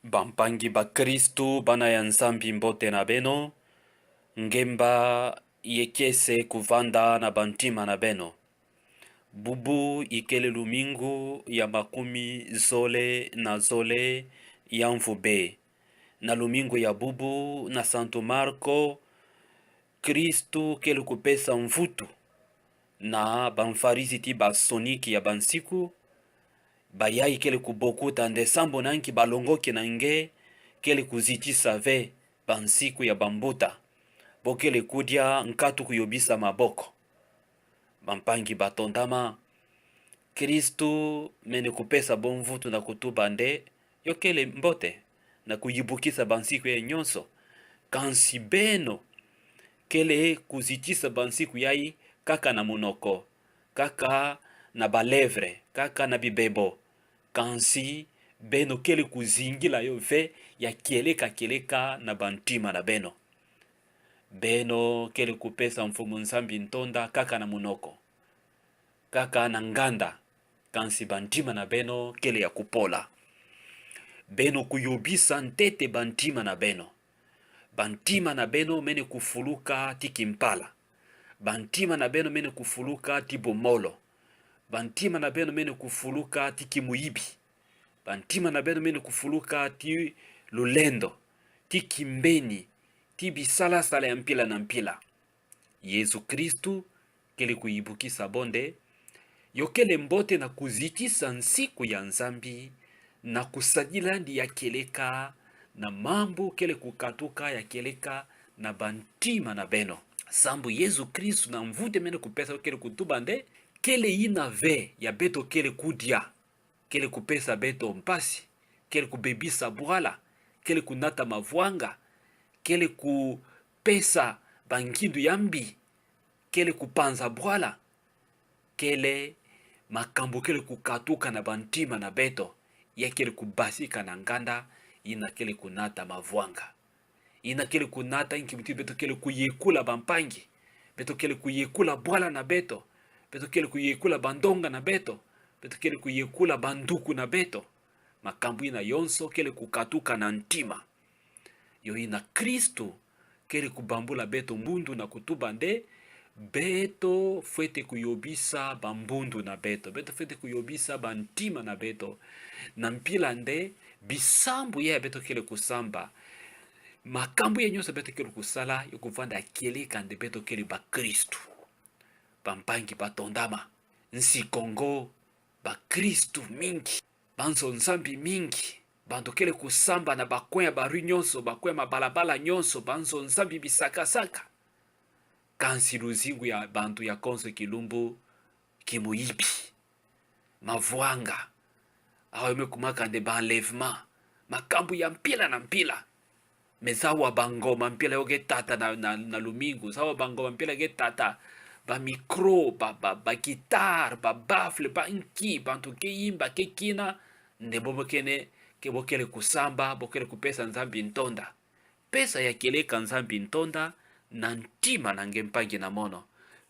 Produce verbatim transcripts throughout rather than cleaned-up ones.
Bampangi bakristu bana ya Nzambi, mbote na beno. Ngemba ye kiese kuvanda na bantima na beno. Bubu ikele lumingu ya makumi zole na zole ya mvu B. Na lumingu ya bubu, na Santu Marko, Kristu kele kupesa mvutu na bamfarisi ti basoniki ya bansiku, bayai kele kubokuta nde sambu na nki balongoki na nge kele kuzitisa ve bansiku ya bambuta. Bo kele kudia nkatu kuyobisa maboko. Bampangi batondama, Kristu mene kupesa bo mvutu na kutuba nde yo kele mbote na kuyibukisa bansiku yayi nyonso. Kansi beno kele kuzitisa bansiku yayi kaka na munoko, kaka na balèvres, kaka na bibebo. Kansi beno kele kuzingila yo ve ya kieleka kieleka na bantima na beno. Beno kele kupesa Mfumu Nzambi ntonda kaka na munoko, kaka na nganda, kansi bantima na beno kele ya kupola. Beno kuyobisa ntete bantima na beno. Bantima na beno mene kufuluka ti kimpala. Bantima na beno mene kufuluka ti bomolo. Bantima na beno mene kufuluka ti kimuyibi. Bantima na beno mene kufuluka ti lulendo, ti kimbeni, ti bisalasala ya mpila na mpila. Yezu Kristu kele kuyibukisa bo nde yo kele mbote na kuzitisa nsiku ya Nzambi, na kusadila yandi ya kieleka na mambu kele kukatuka ya kieleka na bantima na beno. Sambu Yezu Kristu na mvutu mene kupesa yo kele kutuba nde kele yina ve ya beto kele kudia kele kupesa beto mpasi, kele kubebisa bwala, kele kunata mavwanga, kele kupesa bangindu ya mbi, kele kupanza bwala, kele makambu kele kukatuka na bantima na beto, ya kele kubasika na nganda, yina kele kunata mavwanga. Yina kele kunata nki muti beto kele kuyekula bampangi, beto kele kuyekula bwala na beto, beto kele kuyekula bandonga na beto, beto kele kuyekula banduku na beto. Makambu yina yonso kele kukatuka na ntima. Yo yina Kristu kele kubambula beto mbundu na kutuba nde beto fwete kuyobisa bambundu na beto, beto fwete kuyobisa bantima na beto. Na mpila nde bisambu ya beto kele kusamba, makambu ya nyonso beto kele kusala, yo kuvanda kieleka nde beto kele bakristu. Bampangi batondama, nsi Kongo, bakristu mingi, banzo Nzambi mingi, bantu kele kusamba na ba coin ya ba rue nyonso, ba coin ya mabalabala nyonso, banzo Nzambi bisakasaka. Kansi luzingu ya bantu ya konso kilumbu kimuyibi, mavwanga. Awa yo me kumaka nde ba enlèvement, makambu ya mpila na mpila. Mais zaba ngoma mpila yo ke tata na, na, na lumingu, zaba ngoma mpila ke tata, ba micro, ba, ba, ba guitare, ba baffle, ba nki, bantu ke yimba, ke kina, nde bo, bo kene, ke bo kele kusamba, bo kele kupesa Nzambi ntonda. Pesa ya kieleka Nzambi ntonda na ntima na nge, mpangi na mono.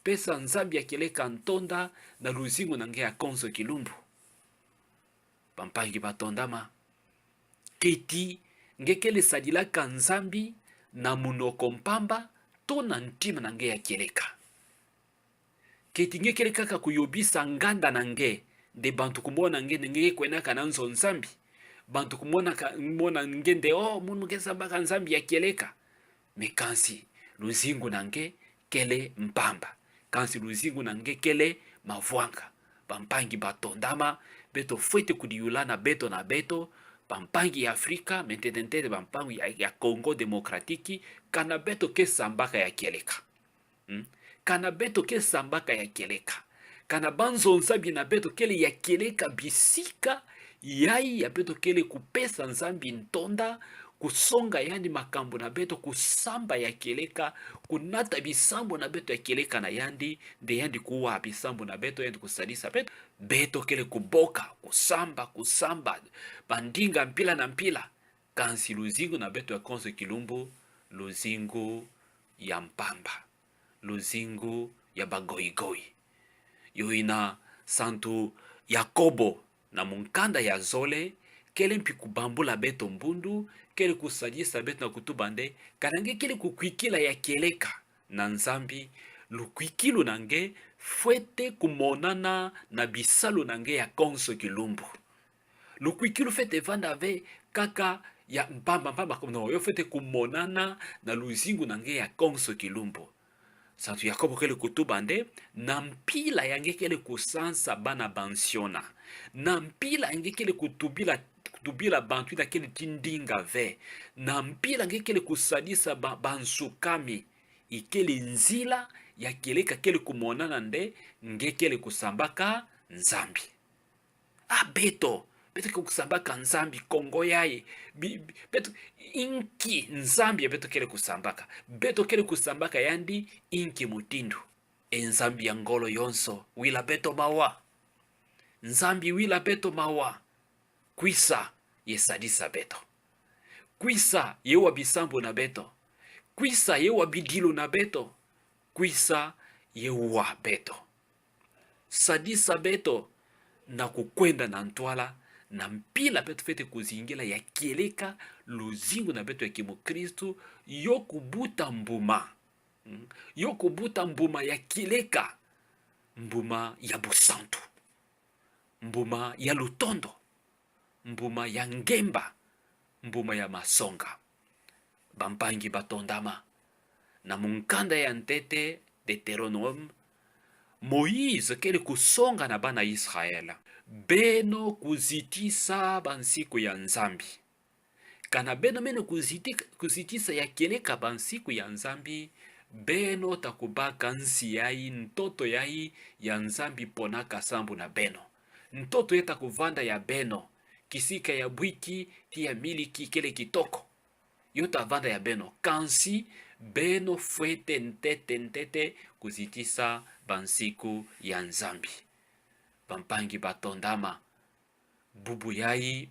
Pesa Nzambi ya kieleka ntonda na luzingu na nge ya konso kilumbu. Bampangi batondama, keti nge kele sadilaka Nzambi na munoko mpamba to na ntima na nge ya kieleka? Keti nge kele kaka kuyobisa nganda na nge, nde bantu kumona nge nde nge ke kwenaka na nzo Nzambi, bantu kumona ka, mona nge nde, oh, munu ke sambaka Nzambi ya kieleka. Mais kansi luzingu na nge kele mpamba. Kansi luzingu na nge kele mavwanga. Bampangi batondama, beto fwete kudiyula na beto na beto, bampangi ya Afrika, mais ntete ntete bampangi ya, ya Congo Démocratique, kana beto ke sambaka ya kieleka. Hmm? Kana beto ke sambaka ya kieleka. Kana banzo Nzambi na beto kele ya kieleka bisika yayi ya beto kele kupesa Nzambi ntonda, kusonga yandi makambu na beto, kusamba ya kieleka, kunata bisambu na beto ya kieleka na yandi, nde yandi kuwa bisambu na beto, yandi kusadisa beto. Beto kele kuboka, kusamba, kusamba, bandinga mpila na mpila. Kansi luzingu na beto ya konso kilumbu, luzingu ya mpamba, luzingu ya bagoigoi. Yo ina Santu Yakobo na mukanda ya zole, kele mpi kubambula beto mbundu, kele kusadisa beto na kutuba nde, kana nge kele kukwikila ya kieleka na Nzambi, lukwikilu na nge fwete kumonana na bisalu na nge ya konso kilumbu. Lukwikilu fwete vanda ve kaka ya mpamba mpamba, ko no, yo fwete kumonana na luzingu na nge ya konso kilumbu. Santu Yakobo kele kutuba nde, na mpila ya nge kele kusansa bana ba nsiona, na mpila ya nge kele kutubila, kutubila bantu ina kele ti ndinga ve, na mpila ya nge kele kusadisa ba, bansukami, ikele nzila ya kieleka kele kumonana nde nge kele kusambaka Nzambi. A beto, beto kele kusambaka Nzambi Kongo yayi. Bi-, bi-, beto, inki Nzambi ya beto kele kusambaka? Beto kele kusambaka yandi inki mutindu? E Nzambi ya ngolo yonso, wila beto mawa. Nzambi, wila beto mawa. Kwisa ye sadisa beto. Kwisa ye wa bisambu na beto. Kwisa ye wa bidilu na beto. Kwisa ye wa beto. Sadisa beto na kukwenda na ntwala, na mpila beto fwete kuzingila ya kieleka luzingu na beto ya kimukristu, yo kubuta mbuma. Mm. Yo kubuta mbuma ya kieleka, mbuma ya busantu, mbuma ya lutondo, mbuma ya ngemba, mbuma ya masonga. Bampangi batondama, na mukanda ya ntete, Deutéronome, Moïse kele kusonga na bana Israël: Beno kuzitisa bansiku ya Nzambi. Kana beno mene kuziti-, kuzitisa ya kieleka bansiku ya Nzambi, beno ta kubaka nsi yayi, ntoto yayi ya Nzambi ponaka sambu na beno. Ntoto yayi ta kuvanda ya beno, kisika ya bwiki, ti ya miliki kele kitoko. Yo ta vanda ya beno, kansi beno fwete ntete ntete kuzitisa bansiku ya Nzambi. Bampangi batondama, bubu yayi,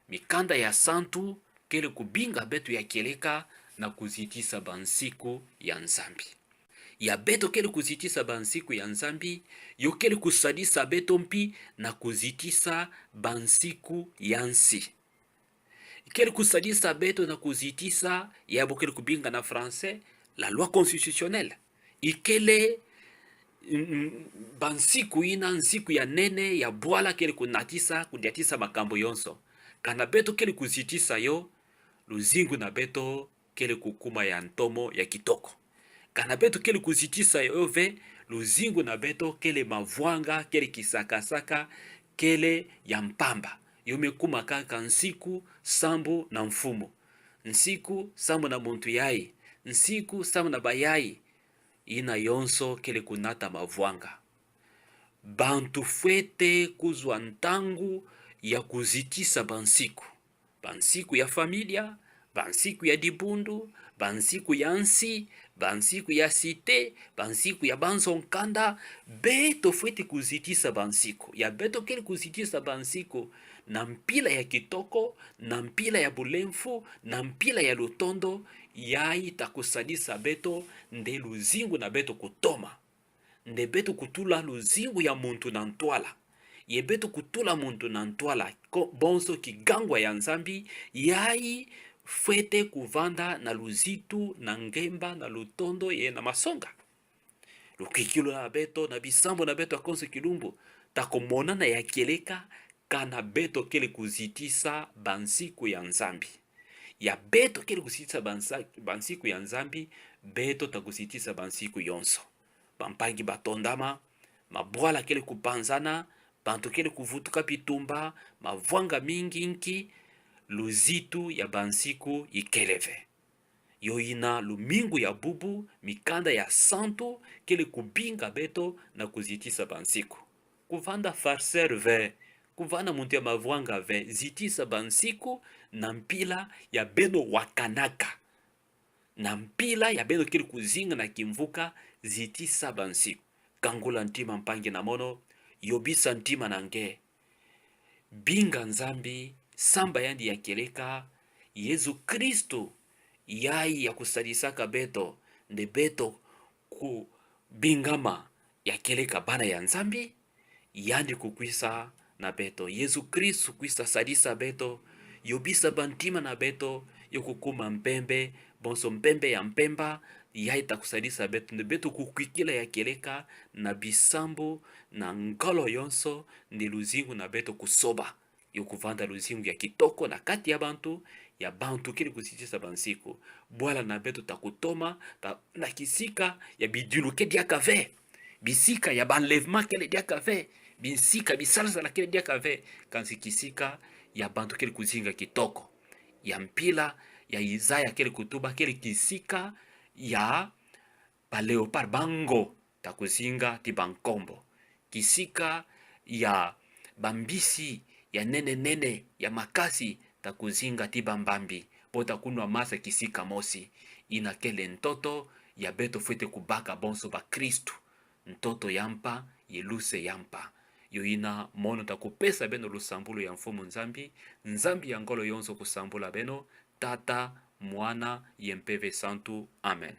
mikanda ya santu kele kubinga beto ya kieleka na kuzitisa bansiku ya Nzambi. Ya beto kele kuzitisa bansiku ya Nzambi, yo kele kusadisa beto mpi na kuzitisa bansiku ya nsi. Ikele kusadisa beto na kuzitisa, ya bo kele kubinga na français, la loi constitutionnelle. Ikele, mm, mm, bansiku ina, nsiku ya nene, ya bwala kele kunatisa, kudiatisa makambu yonso. Kana beto kele kuzitisa yo, luzingu na beto kele kukuma ya ntomo, ya kitoko. Kana beto kele kuzitisa yo ve, luzingu na beto kele mavwanga, kele kisakasaka, kele ya mpamba. Yo me kuma kaka nsiku sambu na mfumu, nsiku sambu na muntu yayi, nsiku sambu na bayayi. Ina yonso kele kunata mavwanga. Bantu fwete kuzwa ntangu ya kuzitisa bansiku. Bansiku ya familia, bansiku ya dibundu, bansiku ya nsi, bansiku ya cité, bansiku ya banzo nkanda. Beto fwete kuzitisa bansiku. Ya beto kele kuzitisa bansiku na mpila ya kitoko, na mpila ya bulemfu, na mpila ya lutondo, yayi ta kusadisa beto nde luzingu na beto kutoma. Nde beto kutula luzingu ya muntu na ntwala. Ye beto kutula muntu na ntwala, ko-, bonso kigangwa ya Nzambi, yayi fwete kuvanda na luzitu, na ngemba, na lutondo, ye na masonga. Lukwikilu na beto, na bisambu na beto ya konso kilumbu, ta kumonana ya kieleka, kana beto kele kuzitisa bansiku ya Nzambi. Ya beto kele kuzitisa bansa-, bansiku ya Nzambi, beto ta kuzitisa bansiku yonso. Bampangi batondama, mabwala kele kupanzana, bantu kele kuvutuka bitumba, mavwanga mingi nki, luzitu ya bansiku ikele ve. Yo ina lumingu ya bubu, mikanda ya santu kele kubinga beto na kuzitisa bansiku. Kuvanda farceur ve, Kuvana muntu ya mavwanga ve, zitisa bansiku na mpila ya beno wakanaka. Na mpila ya beno kele kuzinga na kimvuka, zitisa bansiku. Kangula ntima mpangi na mono, yobisa ntima na nge. Binga Nzambi, samba yandi ya kieleka, Yezu Kristu, yayi ya kusadisaka beto, nde beto kubingama ya kieleka bana ya Nzambi, yandi kukwisa na beto. Yezu Kristu kwisa sadisa beto, yobisa bantima na beto, yo kukuma mpembe, bonso mpembe ya mpemba, yayi ta kusadisa beto, nde beto kukwikila ya kieleka, na bisambu, na ngolo yonso, nde luzingu na beto kusoba. Yo kuvanda luzingu ya kitoko na kati ya bantu, ya bantu kele kuzitisa bansiku. Bwala na beto ta kutoma, ta na kisika ya bidilu kele diaka ve. Bisika ya banlèvement kele diaka ve. Binsika bisalasala kele diaka ve. Kansi kisika ya bantu kele kuzinga kitoko. Ya mpila, ya Isaya kele kutuba kele kisika ya ba léopard, ba ngo, ta kuzinga ti bankombo. Kisika ya bambisi ya nene nene, ya makasi, ta kuzinga ti bambambi. Bo ta kunwa masa kisika mosi. Ina kele ntoto ya beto fwete kubaka bonso bakristu. Ntoto ya mpa, ye luse ya mpa. Yo ina mono ta kupesa beno lusambulu ya Mfumu Nzambi. Nzambi ya ngolo yonso kusambula beno, Tata, Mwana, ye Mpeve Santu. Amen.